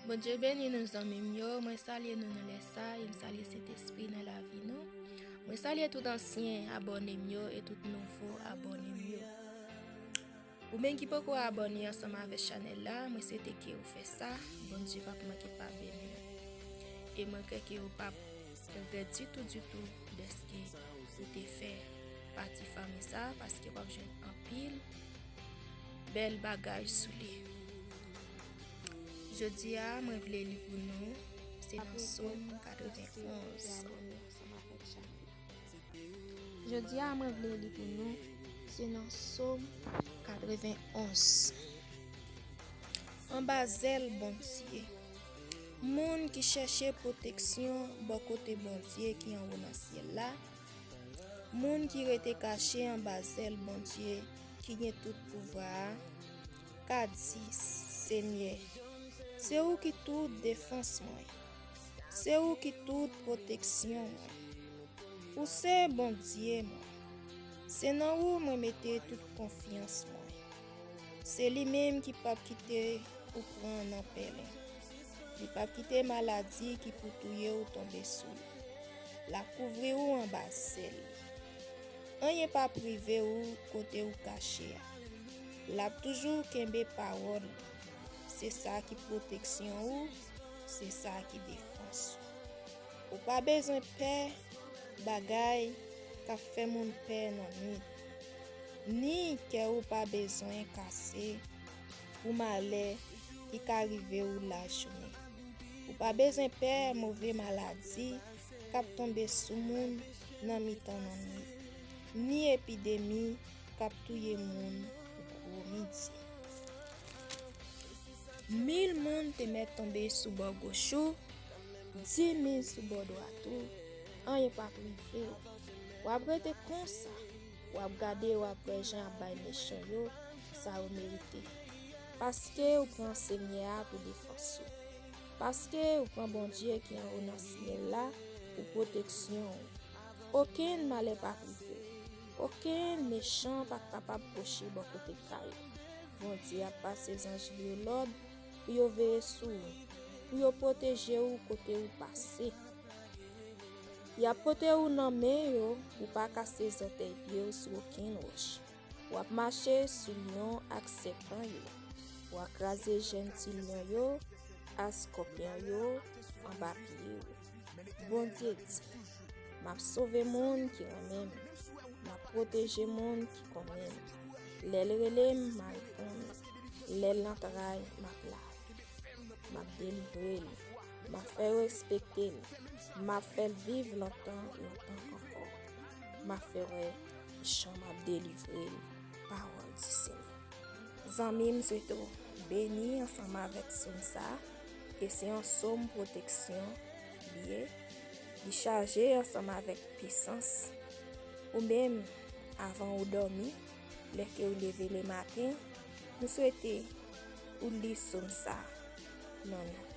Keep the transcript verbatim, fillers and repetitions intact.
Bondye beni nou, zanmi m yo. Mwen salye nou nan lè sa, e m salye Sentespri nan lavi nou. Mwen salye tout ansyen abòne m yo e tout nouvo abòne m yo. Ou menm ki poko abòne ansanm avèk chanèl la, mwen swete ke ou fè sa. Bondye p ap manke pa beni w. E mwen kwè ke ou p ap regrèt ditou, ditou, dèske ou te fè pati fanmi sa, paske w ap jwenn anpil bèl bagay sou li. Jodi a, mwen vle li pou nou, se nan Sòm katrevenn onz. Jodi a, mwen vle li pou nou, se nan Sòm katrevenn onz. Anba zèl Bondye. Moun ki chèche pwoteksyon bò kote Bondye ki anwo nan syèl la, moun ki rete kache anba zèl Bondye ki gen tout pouvwa a, ka di, Senyè, se ou ki tout defans mwen, se ou ki tout pwoteksyon mwen. Ou se Bondye mwen. Se nan ou mwen mete tout konfyans mwen. Se li menm ki p ap kite ou pran nan pèlen. Li p ap kite maladi ki pou touye w tonbe sou ou. L ap kouvri ou anba zèl li. Anyen p ap rive ou kote ou kache a. L ap toujou kenbe pawòl li. Se sa ki pwoteksyon ou, se sa ki defans ou. Ou pa bezwen pè bagay k ap fè moun pè nan nwit, ni kè ou pa bezwen kase pou malè ki ka rive ou lajounen. Ou pa bezwen pè move maladi k ap tonbe sou moun nan mitan nan nwit, ni epidemi k ap touye moun gwo midi. Mil moun te mèt tonbe sou bò goch ou, di mil sou bò dwat ou, anyen p ap rive w. W ap rete konsa, w ap gade, w ap wè jan y ap bay mechan yo sa yo merite. Paske ou pran Senyè a pou defans ou. Paske ou pran Bondye ki anwo nan syèl la pou pwoteksyon ou. Okenn malè p ap rive w. Okenn mechan p ap kapab pwoche bò kote kay ou. Bondye ap pase zanj li yo lòd pou yo veye sou ou, pou yo pwoteje ou kote ou pase. Y ap pote ou nan men yo, pou w pa kase zòtèy pye w sou okenn wòch. W ap mache sou lyon ak sèpan yo. W ap kraze jenn ti lyon yo ak skòpyon yo anba pye w. Bondye di, M ap sove moun ki renmen m. M ap pwoteje moun ki konnen m. Lè l rele m, m a reponn. Lè l nan tray, m ap la. M ap delivre l. M ap fè yo respekte l. M ap fè l viv lontan, lontan ankò. M ap fè wè jan m ap delivre l. Pawòl di Senyè. Zanmi m, swete w beni ansanm avèk sòm sa a, e se yon sòm pwoteksyon li ye. Li chaje ansanm avèk pisans. Ou menm, avan ou dòmi, lè ke ou leve lematen, nou swete ou li sòm sa a nan non